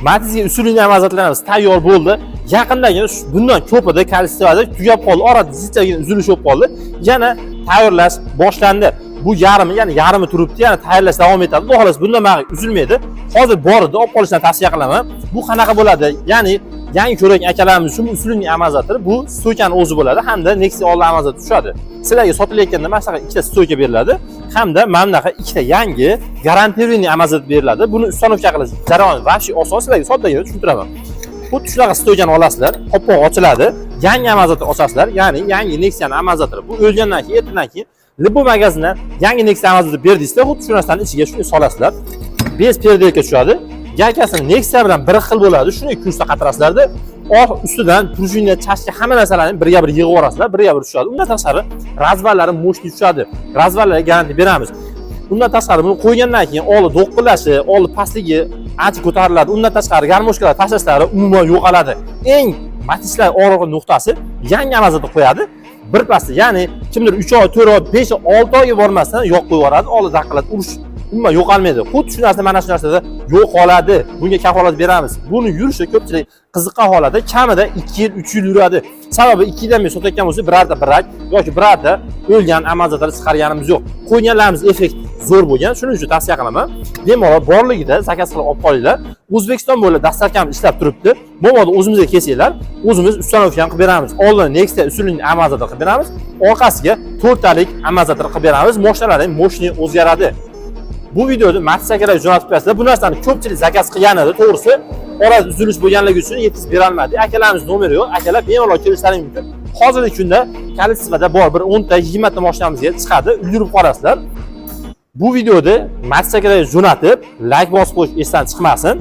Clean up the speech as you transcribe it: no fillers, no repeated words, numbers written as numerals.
Matizga usulini amazatlarimiz tayyor bo'ldi. Yaqindagina bundan ko'pida количество da tugab qoldi. Orada zicchagina uzilish bo'lib qoldi. Yana tayyorlash boshlandi. Bu yarmi, ya'ni yarmi turibdi, yana tayyorlash davom etadi. Xudo xohlasa, bundan bog'i uzilmaydi. Hozir bor edi, olib qolishni tavsiya qilaman. Bu qanaqa bo'ladi? Ya'ni yangi ko'rgan akalarimiz uchun usulini амортизатор i bu стойка ni o'zi bo'ladi hamda Nexia oldi амортизатор tushadi. Sizlarga sotilayotganda mana shunaqa ikkita стойка beriladi hamda mana bunaqa ikkita yangi гарантированный амортизатор beriladi. Buni установка qilish jarayoni вообще oson, sizlarga soddagina tushuntiraman. Xuddi shunaqa стойка ni olasizlar, qopqoq ochiladi, yangi амортизатор ochasizlar, ya'ni yangi Nexia'ni амортизатор i. Bu o'lgandan keyin, ertadan keyin любой magazindan yangi Nexia амортизатор berdingizda, xuddi shu narsani ichiga shunday solasizlar. Без переделка tushadi. Гайка sini Nexia bilan bir xil bo'ladi. Shuni kursda qatirasizlarda, oq ustidan пружина, чашка, hamma narsalarni birga bir yig'ib yuborasizlar, birga bir tushadi. Undan tashqari развал lari мощный tushadi. Развал larga garantiya beramiz. Undan tashqari buni qo'ygandan keyin oldi do'qqillashi, oldi pastligi ancha ko'tariladi. Undan tashqari гармошка lar tashlashlari umuman yo'qoladi. Eng Matizlar og'riq nuqtasi yangi амортизатор qo'yadi. Bir pasda, ya'ni kimdir 3 oy, 4 oy, 5 oy, 6 oyga bormasdan yo'q qo'yib yuboradi, oldi daqillatib urish umuman yo'qolmaydi. Xuddi shu narsa mana shu narsada yo'qoladi. Bunga kafolat beramiz. Buni yurishi ko'pchilik qiziqqan holatda kamida 2 yil, 3 yil yuradi. Sababi 2 yildan beri sotayotgan bo'lsa, birorta брак yoki birorta o'lgan амортизатор chiqarganimiz yo'q. Qo'yganlarimiz effekt zo'r bo'lgan. Shuning uchun tavsiya qilaman. Bemalol borligida заказ qilib olib qolinglar. O'zbekiston bo'ylab доставка miz ishlab turibdi. Mabodo o'zimizga kelsanglar, o'zimiz установка ham qilib beramiz. Oldin Nexia usulini амортизатор qilib beramiz. Orqasiga to'rttalik амортизатор qilib beramiz. Mashinalarning мощный o'zgaradi. Bu videoni Matiz akalar jo'natib qo'yasizlar. Bu narsani ko'pchilik заказ qilgan edi, to'g'risi. Orada uzilish bo'lganligi uchun yetkazib berolmadi. Akalarimiz nomeri yo'q. Akalar bemalol kelishlari mumkin. Hozirgi kunda количество da bor, bir 10 ta, 20 ta mashinamizga chiqadi. Ulgurib qolasizlar. Bu videoda Matiz akalarga jo'natib, layk bosib qo'yish esdan chiqmasin.